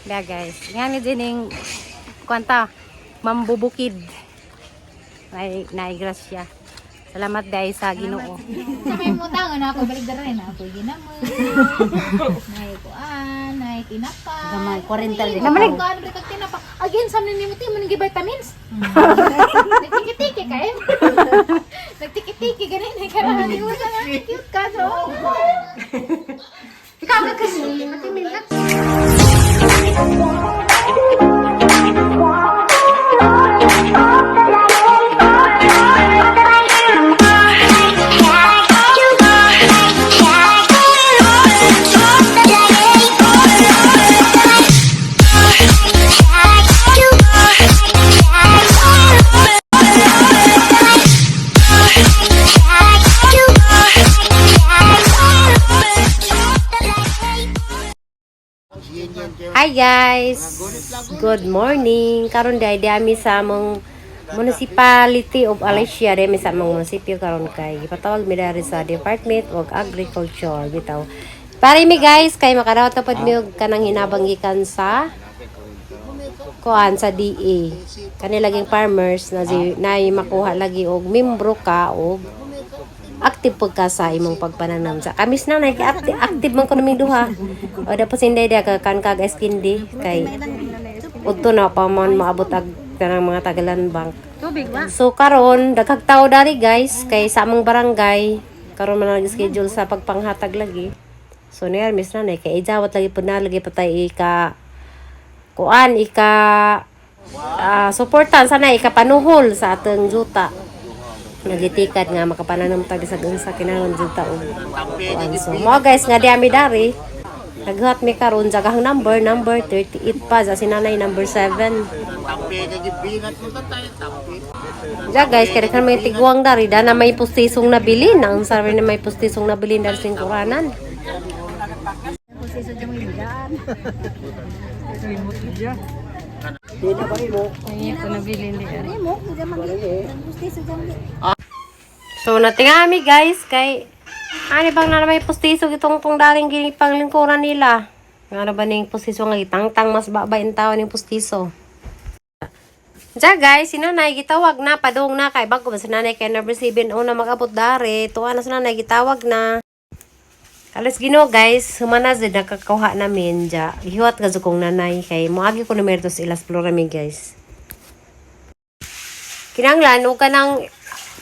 Da guys, nga ni dining kwanta mambubukid. Ay naigrasya. Salamat dahil sa Ginoo. Sa may mutang na ako balik dara na ako ginamo. Nay kuan, nay tinapa. Gamay, 40 din. Naman kuan balik kag tinapa. Again sa nimo ti mo nang vitamins. Nagtiki-tiki kay. Nagtiki-tiki ganin ni karon ni mo sa cute ka so. Ikaw ka kasi matimin ka. Hi guys. Good morning. Karon dai di ami sa among Municipality of Alicia, di ami sa among munisipyo karon kay gipatawag mi dari sa Department of Agriculture bitaw. Pare mi guys kay makadawat na pod mi og kanang hinabang gikan sa kuan sa DA. Kani laging farmers na si nay makuha lagi og membro ka og active pag ka sa imong pagpananam sa kamis na nay active, active man ko naming duha. O dapat sinday dia ka kan kag skindi kay udto na pa man maabot ag kanang mga tagalan bank. Tubig ba? So karon daghang tao dari guys kay sa among barangay karon man ang schedule sa pagpanghatag lagi. So niya miss na nay kay ijawat lagi pud na lagi patay ika kuan ika suportan sana ikapanuhol sa atong juta. Nagitikat nga makapananam ta bisag unsa kinahanglan juta og kuan. So mo guys nga di ami dari naghuhat mi karon jagahang number number 38 pa sa sinanay number 7. Ja guys, kaya kan may tiguang dari da na may pustisong nabilin. Ang sabi na may pustisong nabilin dari singkuranan. So natingami guys kay ani bang na may pustiso itong tong daring gini panglingkuran nila. Nga na ba ning pustiso nga gitangtang mas baba in tao ning pustiso. Ja guys, si nanay gitawag na padung na kay bago ba si nanay kay number 7 una mag-abot dari. Tuwa na si nanay gitawag na. Alas Ginoo guys, humana jud nakakuha namin ja. Gihuwat ka kong nanay kay moagi ko na meron sa ilas flora mi guys. Kinanglan ug kanang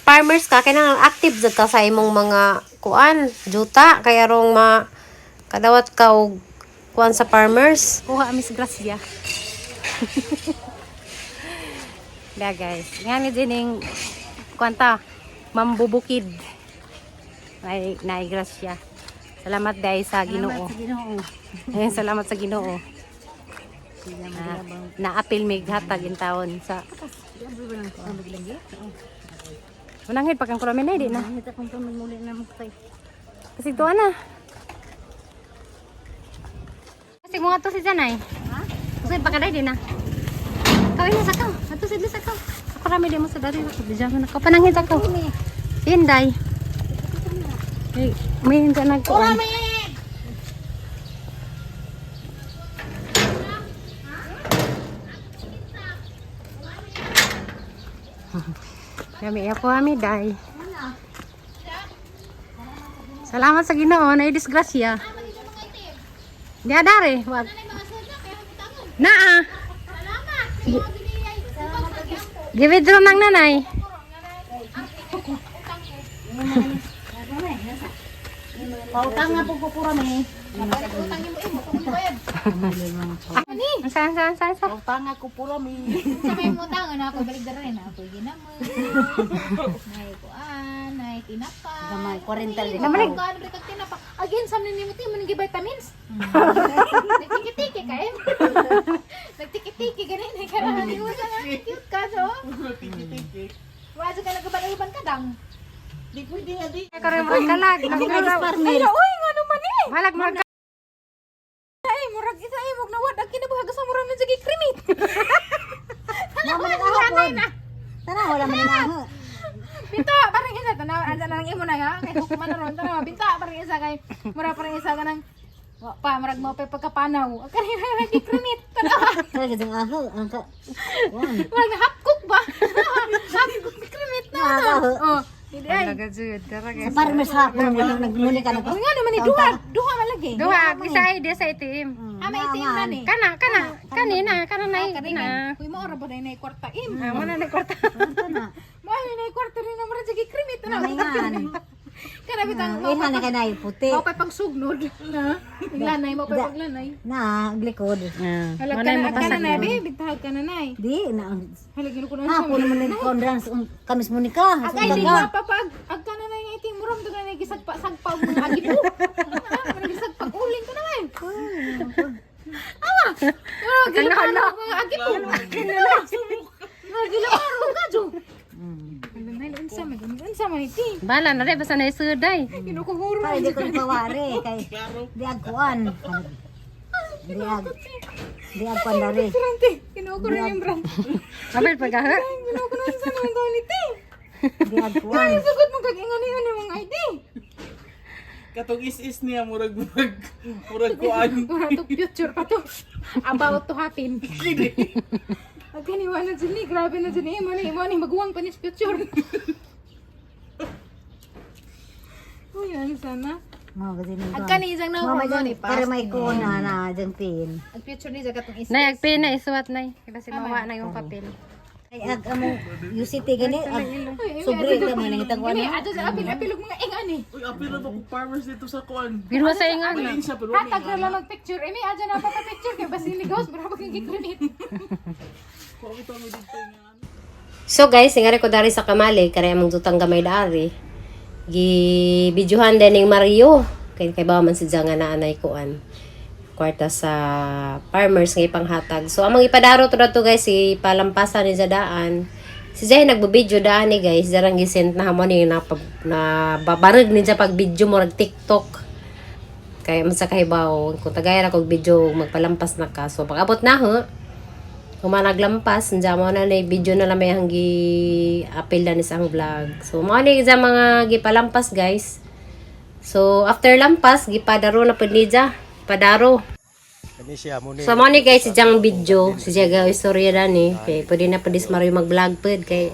farmers ka kinahanglan active jud ka sa imong mga kuan, juta kay arong ma kadawat ka og kuan sa farmers. Kuha Miss Gracia. Da guys, nga ni dining kwanta mambubukid. Ay naigrasya. Salamat dahil sa Ginoo. Ginoo. Ayun, salamat sa Ginoo. Na, naapil mig hatag in taon sa Mananghid pa kang kuramin na di na. Kasi tuwa na. Kasi mga to si Janay. Ha? Kasi pa kaday di na. Kawin na sa ka. Ato sa sa ka. Ako rami di mo sa dari ako. Di na ko pananghid ako. Inday. May may hindi nagkuan. Kami ako ami day. Salamat sa Ginoo na disgrasya. Di adare, wag. Naa. Gi-withdraw ng nanay. Pautang nga po pura me. Saan saan saan saan? Pautang nga ko pura me. Sa may mutang na ako balik dara na ako ginamo. Nay kuan, nay tinapa. Gamay, 40 din. Naman kuan balik kag tinapa. Again sa nimo ti mo nang vitamins. Nagtiki-tiki kay. Nagtiki-tiki ganin ni karon ni mo sa cute ka so. Wa ka nagaban-uban ka dang. Di pwede nga di. Karon mo kalag. Farmer. Uy, ngano man eh. Malag mo Ay, murag isa ay mug nawad ang kinabuhag sa murag man sige krimit. Mama ni ahapon. Tara wala man aho. Binta parang isa tanaw asa na lang imo na ha kay hukuman na ron tanaw binta parang isa kay mura parang isa kanang wa pa murag mo pa pagkapanaw. Kanina nagikrimit. gid ang aho ang ka. Wan. Wala na half cook ba? Half cook krimit na. Na aho. Oh, hindi ay. Sa farmers hapon mo nagmuni ka na ko. Uy, nga naman ni duha, duha man lagi. Duha, isa ay di sa itim. Ah, may itim na ni. Kana, kana, kanina, kana na na. Uy, mo ora ba na inay kwarta im? Ah, mo na ni kwarta. Mo ay inay kwarta rin na mura jagi krimit na. Namingan. Kana bitang mo Iha na kay puti. mo pa pangsugnod. Ha? Iglanay mo pa paglanay. Na glikod. Ah, Halag mo ka na na, mapasag. ka na na, babe. Bitahag ka na nay. Di na. Halag yun ko na siya. Hapon mo ni kondrans kamis mo ni ka. Ag ay di ba papag ag ka na na yung itim muram doon na gisagpa sagpa og mga agi po. Ah, mga gisagpa uling ka na man. Awa. Mura gilaparo og mga agi po. Mura gilaparo ka jo. Ano na unsa man unsa man iti. Bala na rin, basta na isuday. Kinukuhuro. Para di ko pawari kay di agkuan. Di agkuan dari. Brante, kinukuhuro yung brand. Abel pag ha. Kinukuhuro unsa naman daw ni ti. Di agkuan. Ay sugot mo kag ingon ingon yung mga ID. Katong is-is niya murag murag murag kuan. Mura to future pa to. About to happen. Ag kaniwala dyan eh. Grabe na dyan eh. Mo ni maguwang pa ni sa future. Uy, ano sana? Mo gid ni. Ag kani isang na Mama mo dyan, ni para may kuna na dyan pin. Ag future ni jagat tong is. Nay, agpin na isuwat nay. Kaya si mawa na yung papel. Ay ag amo UCT gani ag sobre ka man ang itagwan. Ini ato sa apil apil og mga ingan eh. Uy, apil na ba kung farmers dito sa kuan? Pero sa ingan. Malin siya pero Hatag na lang mag-picture. Emi adyo na pa picture kay basin ni Ghost mura pag gikrimit. So guys, singari ko dari sa Kamali, kare among tutang gamay dari. Gi-videohan din ning Mario. Kay kay ba man si nga na anay kuan. Kwarta sa farmers nga ipanghatag. So among ipadaro to dato guys, si palampasan ni Zadaan. Si Jay nagbo-video daan ni guys, darang gisent na hamon ni na, na babarag ni siya pag video mo nag TikTok. Kaya man sa kahibaw, kung tagay ra kog video magpalampas na ka. So pag abot na ho, humanaglampas nja mo na na video na lang may hanggi apil na ni sa ang vlog. So mo ni sa mga gipalampas guys. So after lampas gipadaro na pud niya, padaro. Kani siya mo ni So mo ni guys si Jang video, si Jaga istorya dani kay pwede na pud Mario mag-vlog pud kay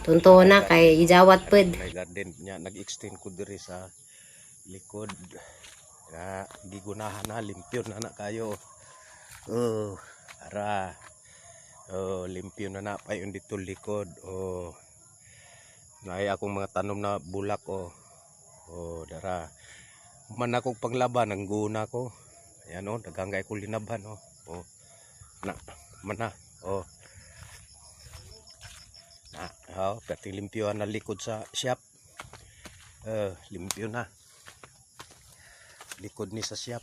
tunto na kay ijawat pud. May garden niya nag-extend ko diri sa likod na gigunahan na limpyo na na kayo. Oh, ara. Oh, limpyo na na payon dito likod. Oh. Naay akong mga tanom na bulak oh. Oh, dara. Man akong panglaban ang guna ko. Ayan oh, daghang kay ko linaban oh. Oh. Na, man na. Oh. Na, oh, pati limpyo na likod sa shop. Eh, limpyo na. Likod ni sa shop.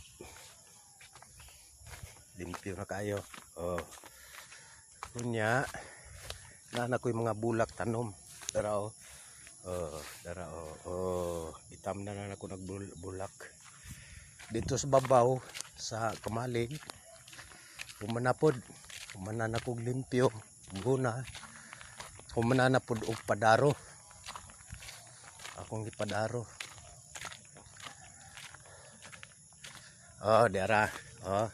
Limpyo na kayo. Oh. Kunya, nana ko yung mga bulak tanom. Dara oh. Oh, dara oh. Oh, itam na na ako nagbulak. Dito sa babaw sa kamalig, humanapod. Humana na kog limpyo. Guna. Humana na pod og padaro. Akong gipadaro. Oh, dara. Oh.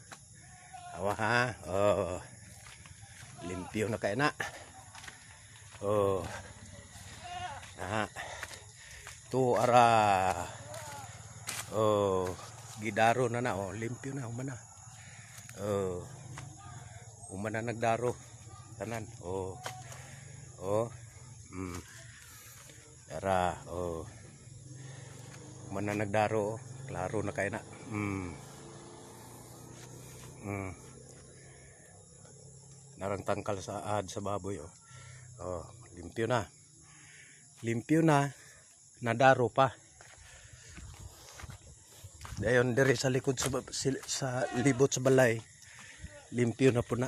Awa ha. Oh. Limpyo na kay na. Oh. Na. Tu ara. Oh, gidaro na na oh, limpyo na humana. Oh. Humana nagdaro. Tanan. Oh. Oh. Dara, oh. Humana nagdaro, oh. Klaro na kay na. Narang tangkal sa ahad sa baboy oh. Oh, limpyo na. Limpyo na. Nadaro pa. Dayon diri sa likod sa, sa libot sa balay. Limpyo na po na.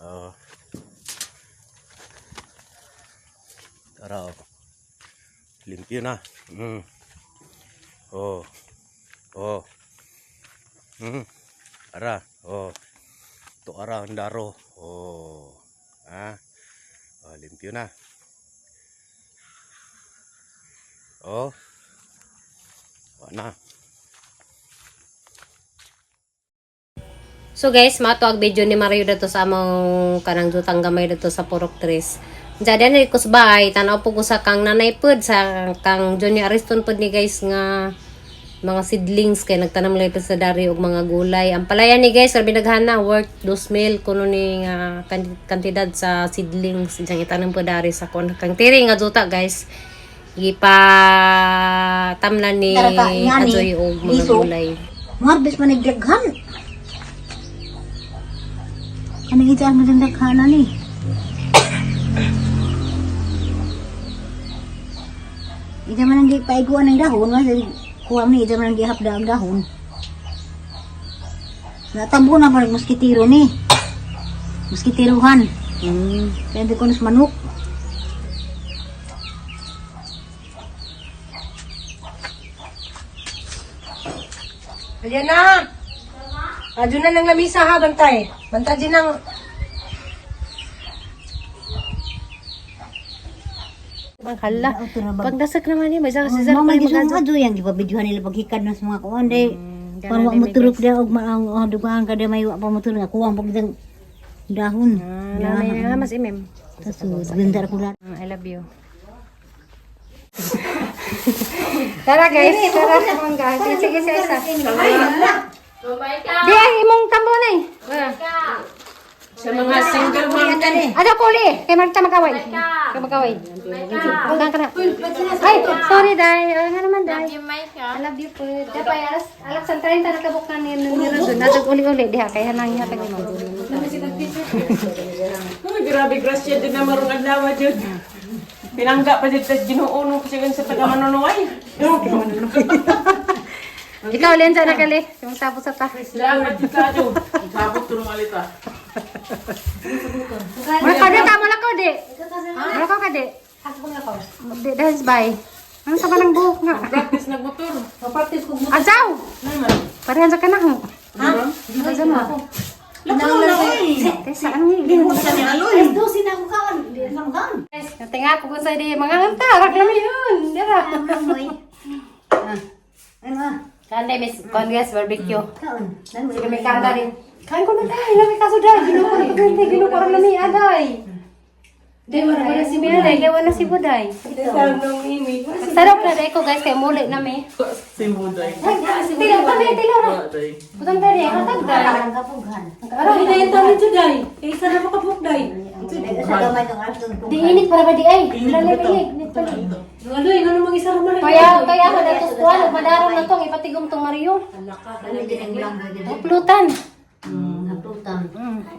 Oh. Tara oh. Limpyo na. Oh. Oh. Ara. Oh. To ara ang daro. Oh. Ha? Oh, limpyo na. Oh. Wa na. So guys, mato ang video ni Mario dito sa among kanang jutang gamay dito sa Purok Tres. Diyan din ko sa bahay, tanaw po ko sa kang nanay pod sa kang Johnny Ariston pod ni guys nga mga seedlings kay nagtanam lang ito sa dari og mga gulay. Ang palaya ni guys, grabe naghana worth 2,000 kuno ni nga kantidad sa seedlings diyang itanam po dari sa kon kang tiri nga juta guys. Gipa tamlan ni Tara ka, ingani. Ajoy og mga Liso. gulay. Marbis man nagdaghan. Kanang ita ang daghan ni. Ita man ang paiguan ng dahon, mas kuha ni ita man ang gihapda ang dahon. Natambo na parang moskitiro ni. Moskitiruhan. Kaya di ko nas manok. Ayan na! Adyo na ng lamisa ha, bantay. Bantay din ang. Bang hala. Auto na ba? Pagdasak naman ni, may Oh, sa si mama, di sa mga doyan, di ba videohan nila paghikad na sa mga kuan day. Kuan wa motulog da og maang oh, dugaan ka da may wa pa motulog ako ang pagdang dahon. Ah, na mas imem. Tas ganda ko na. I love you. Tara guys, tara mangga. Sige, sige, sige. Sige. Di ay imong tambo na eh. Sa mga single mom Ada kuli, kay Marta magaway. Kay magaway. Huwag ka na. Ay, sorry day. Ay, nga naman day. I love you po. Dapat alas alas 30 na kabuk na ni ni Razon. Natag uli-uli diha kay hanang niya tag mo. Uy, grabe, grasya din na marong adlaw jud. Pinangga pa jud sa Ginoo no kasi sa taga manonoy. Ikaw Lenza na kali. Yung tapos sa ta. Salamat jud kayo. Sabot tulong alita. Mula ka di ka, mula ka di. Mula ka di. Di, dahil bye. Ano sa kanang buhok nga? Practice nagmotor. Ajaw! Parehan sa kanang. Ha? Ajaw mo. Lakaw na oy. Tesa, ano yung Alas 12 na ako kaon. Di na ako kaon. Tinga ko kung sa di mga hanta, rak naman yun. Dira. Ano ah? Kanda miss Congress barbecue. Kaon. Sige may kanda rin. Kain ko na dahil, lami kaso dahil. Ginuko na pagkante, ginuko rin lami, aday. Di, wala na si Miray, kaya wala si Buday. Sarap na dahil ko guys, kaya muli na mi. Si Buday. Tilaw kami, tilaw na. Buday. Butang tayo, hatag dahil. Parang kapughan. Ano, hindi yung tawin today. Kaya isa na makabuk day. Sa gamay kang alas Di init para ba di ay? Wala na init pala. Kaya kaya ako dito kuan madarong na tong ipatigom tong Mario. Uplutan. Haplutan.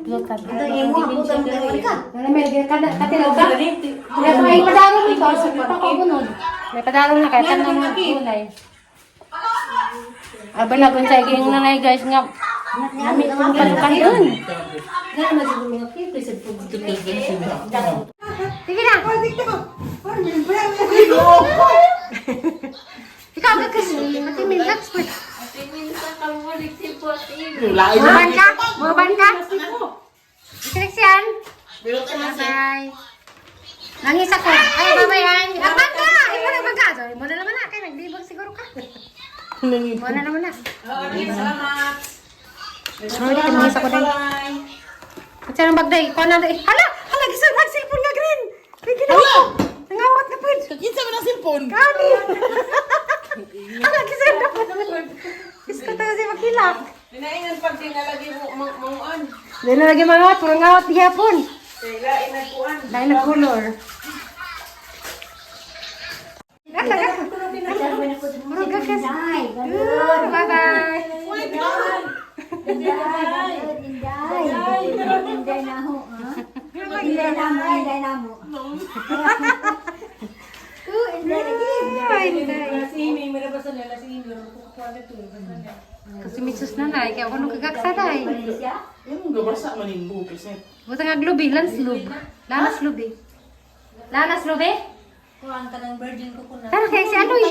Uplutan. Ito imo haplutan mo kayo ka. Wala may ka na katilaw ka. Kaya may padarong ito pa ko bunod. May padarong na kaya tanong mga gulay. Aba na kung sa ging nanay guys nga. Nami kong palukan dun. Sige na. Ikaw gakas. Ate Mil, gakas po. Muban ka? Muban ka? Siyan. Bye. Nangis ako. Ay, bye-bye, ay. Ah, bangka! Ikaw na bangka. Sorry, muna naman na. Kaya naglibog siguro ka. Muna naman na. Salamat. Sorry, nangis ako din. At siya ng bagday. Ikaw na. Eh, hala! Hala, gisa na cellphone nga green. Kaya ginawa ko. Nangawat na po. Kinsa man ang cellphone? Kani! Hala, gisa na po. Isko tayo si makilak. Dinaingan pag di nga lagi mo manguan. Di na lagi mga puro ngawat gihapon. Kay lain nagkuan. Dahil nag-color. Puro gakas. Bye-bye. Inday. Inday na ho. ah. Inday na mo, inday na mo. Inday lagi. Kasi misus na na, kaya ako nung kagaksaday. Yung gabasa man yung buhok kasi. Buta nga glubi, lans lub. Lanas lubi. Lanas lubi? Kuan ka ng virgin ko kuna. Tara kay si Aloy.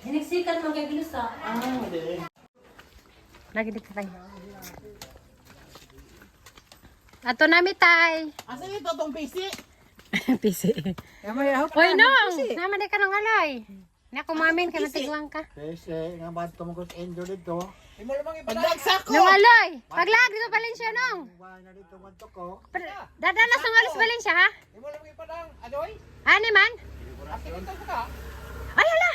Hiniksikan man kay Bilusa. Ah, di. Lagi dito tayo. Ato nami tay. Asa ito tong PC? PC. Oy nong, naman di ka nang alay. Naku, mamin, kay matigwang ka. Kasi nga ba ito mo indoor dito? Paglag sako. Nung aloy, paglag dito Valencia nong. Bahay na dito man to ko. Dadala sa ngalos Valencia ha? Imo lang ipadang adoy. Ani man? Ay hala.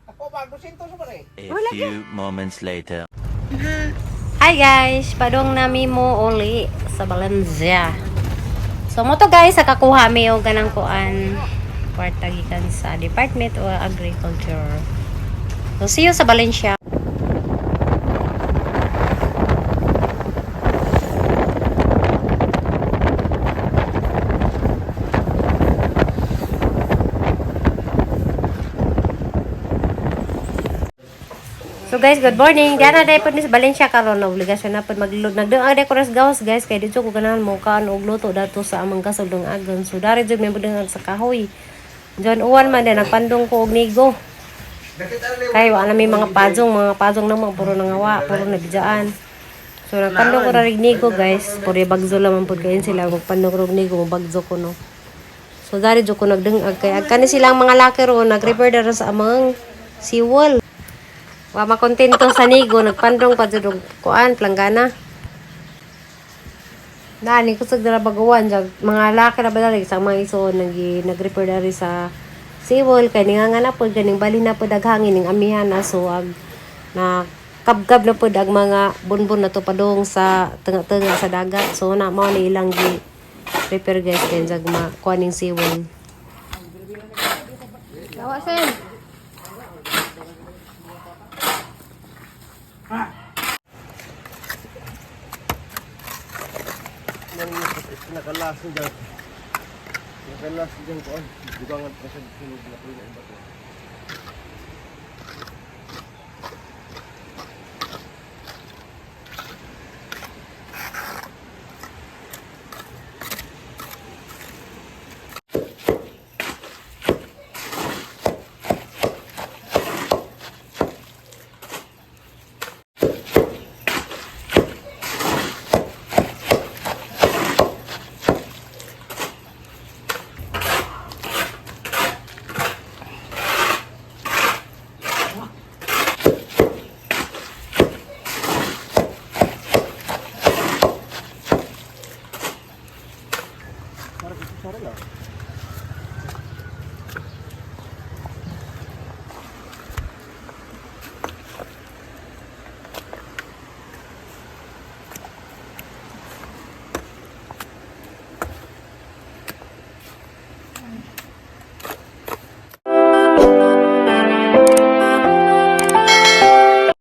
Ako ba 200 sa pare. A few moments later. Hi guys, padong nami mo uli sa Valencia. So mo to guys, nakakuha mi og ganang kuan kwarta gikan sa Department of Agriculture. So see you sa Valencia. So guys, good morning. Diana day pod ni sa Valencia karon na obligasyon na pod magluto. Nagduag day ko ras gawas guys kay didto ko ganahan mo kaan og luto dato sa among gasol dong agon. So dari jud may budang sa kahoy. Diyan uwan man din nagpandong ko og nigo. Kay wa na may mga pajong naman puro nangawa, puro nabijaan. So nagpandong ko ra rig nigo guys, puro bagzo lamang pod kayon sila magpandong og nigo, bagzo ko no. So dari jud ko nagdungag kay ag kani silang mga laki ro nag-repair dara sa among seawall. Wa makontento sa nigo, nagpandong pa jud og kuan planggana. Dani kusog dara baguan jag mga laki ra ba dali sa mga isuon nag nag-repair dari sa seawall kay ninga nga na pod ganing bali na pod ag hangin ning amihan na so ag na kabkab na pod ang mga bunbon na to padung sa tunga-tunga sa dagat. So na mao ni ilang gi repair guys kay jag ma kuan ning seawall. Gawa sen. Nakalas dyan. Nakalas dyan kuan. Dugangan pa sa sunod na ko iba to.